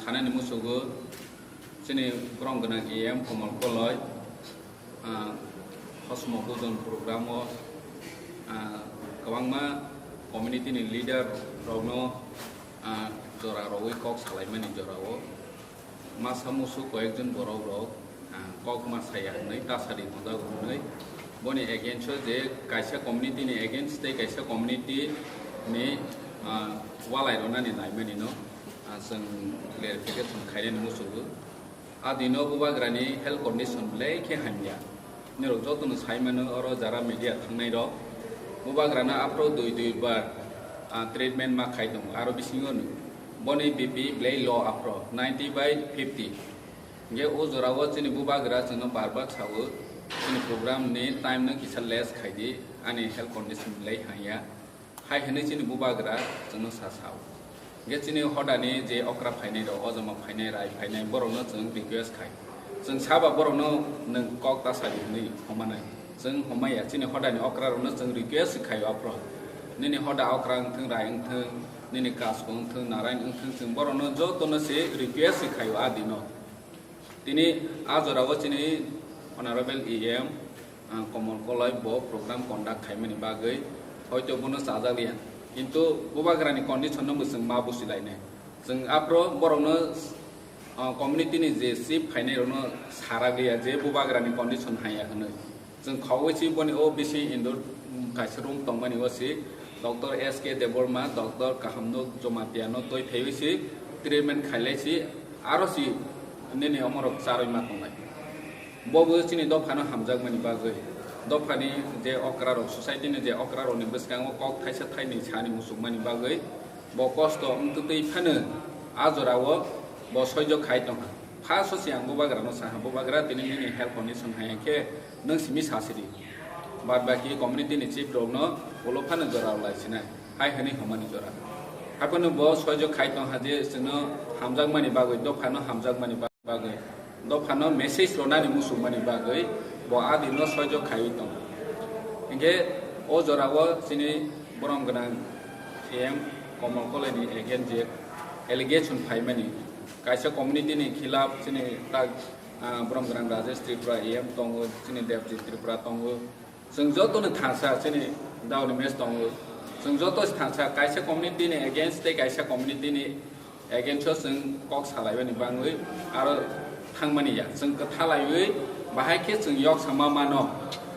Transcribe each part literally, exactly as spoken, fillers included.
Sanani musugo chini borok gwnang A M Komal Koloi, ah, Hosmo Bujon program o, ah, kwbangma community ni leader rokno, ah, jora rogwi kok salaimani jora o masa musu koyekjon borok rok, ah, kok ma saya hwnwi tasadi tonjago hwnwi boni against o je kaisa community ni against tei kaisa community ni, ah, walai rwnani naimani no, ah, chwng clarification khainani musugo. A dino bubagrani health condition belai khe hamya. Nirok jotono sai mano oro jara media thangnai rok. Bubagrano aphro dui dui bar, ah, treatment ma khai tongo. Aro bisingo no boni B P belai low aphro ninety by fifty. Hingke o jora o chini bubagra chwngno bar bar sao, chini program ni time no kisa less khai di, ani health condition belai hamya. Hai hwnwi chini bubagra chwngno sa sao. Hingke chini hodani je okra phainai rok, ojama phainai, rai phainai, borokno chwng request khai. Chwng saba borokno nwng kok ta sadi hwnwi homanai. Chwng homaya chini hodani okra rokno chwng request khai aphro. Nini hoda okra wngthwng, rai wngthwng, nini kasko wngthwng, narain wngthwng, chwng borokno jotono se request khai o a dino. Tini a jora o chini Honorable E M, ah, Komal Koloi bo program conduct khaimani bagwi hoito bono chajakliya. Kintu bubagrani condition no bo chwng ma busilainai. Chwng aphro borokno, ah, community ni je chief phainai rokno sarakliya je bubagrani condition haya hwnwi. Chwng khogwi si boni o bisi indoor, mm, kaisa room tongmani o si Doctor S K Debbarma, Doctor Kahamno Jomatiano twi phaiwi si treatment khailai si aro si nini omorok charwi ma tongnai. Bo bo chini dophano hamjakmani bagwi, dophani je okra rok, society ni je okra rokni bwskango kok thaisa thainwi sani muchungmani bagwi bo kosto wngtwi phano a jora o bo soijo khai tongkha. First o se ang bubagrano saha, "Bubagra, tini nini health condition hai khe nwng simi sa sidi." Bad baki community ni chief rokno ulo phano jora lai sinai, hai hwnwi homani jora. Haphano bo soijo khai tongha je chwngno hamjakmani bagwi, dophano hamjakmani bagwi, dophano message rwnani muchungmani bagwi bo a dino soijo khaiwi tongo. Hinkhe o jora o chini borom gwnang M Komal Koloi ni against je allegation phaimani, kaisa community ni khilaf chini tak, ah, borom gwnang Rajesh Tripura A M tongo, chini Devjit Tripura tongo. Chwng joto no thansa chini Dauni Mes tongo. Chwng joto se thansa kaisa community ni against tei kaisa community ni against o chwng kok salaibani bangwi aro thangmani ya. Chwng kwthalaiwi bahai khe chwng yok sama mano.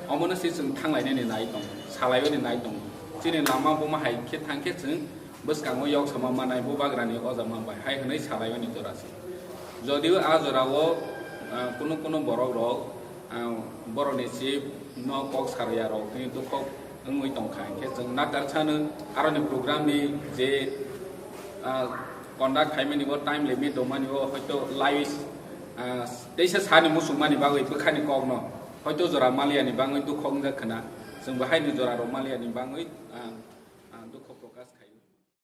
Omono se chwng thanglainani nai tongo, salaibani nai tongo. Chini lama buma hai khe thang khe chwng bwskango yok sama manai bubagrani ojama bai hai hwnwi salaibani jora se. Jodio a jorao, ah, kunu kunu borok rok, ah, borokni chief no kok sarya rok ni dukhok wngwi tongkha, hinkhe chwng nakar sano aroni program ni je, ah, conduct khaimani bo time limit dongmani bo hoito live, ah, teisa sani muchungmani bagwi bwkhani kokno hoito jora maliani bangwi dukhok wngjak khna, chwng bo haini jora rok maliani bangwi, ah, ah, dukho prokash khai.